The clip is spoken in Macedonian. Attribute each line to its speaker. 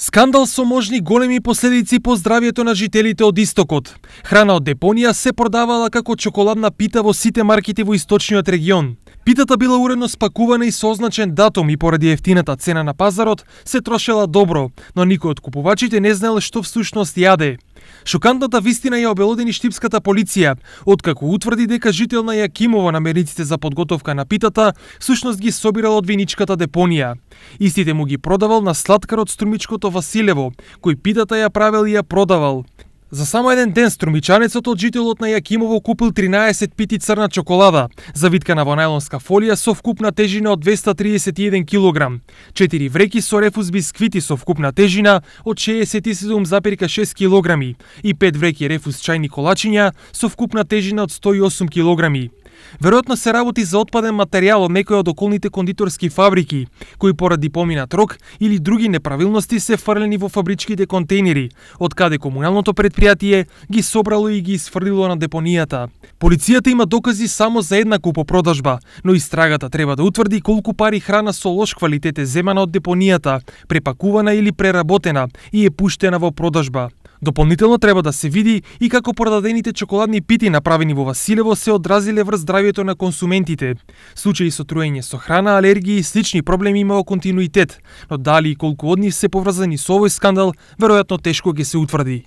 Speaker 1: Скандал со можни големи последици по здравјето на жителите од Истокот. Храна од депонија се продавала како чоколадна пита во сите маркети во источниот регион. Питата била уредно спакувана и со означен датум и поради ефтината цена на пазарот се трошела добро, но никој од купувачите не знаел што всушност јаде. Шокантната вистина ја обелодени штипската полиција, откако утврди дека жител на Јакимово на мерниците за подготовка на питата всушност ги собирал од виничката депонија. Истите му ги продавал на сладкар од Струмичкото Василево, кој питата ја правел и ја продавал. За само еден ден струмичанецот од жителот на Јакимово купил 13 пити црна чоколада, завиткана во најлонска фолија со вкупна тежина од 231 кг, 4 вреки со рефус бисквити со вкупна тежина од 67,6 кг и 5 вреки рефус чајни колачиња со вкупна тежина од 108 кг. Веројатно се работи за отпаден материјал од некој од околните кондиторски фабрики, кои поради поминат рок или други неправилности се фрлени во фабричките контейнери, од каде комуналното предпријатие ги собрало и ги изфрлило на депонијата. Полицијата има докази само за една купопродажба, но истрагата треба да утврди колку пари храна со лош квалитет е земана од депонијата, препакувана или преработена и е пуштена во продажба. Дополнително треба да се види и како продадените чоколадни пити направени во Василево се одразиле врз здравјето на консументите. Случаи со труење со храна, алергии и слични проблеми има во континуитет, но дали и колку од нив се поврзани со овој скандал, веројатно тешко ќе се утврди.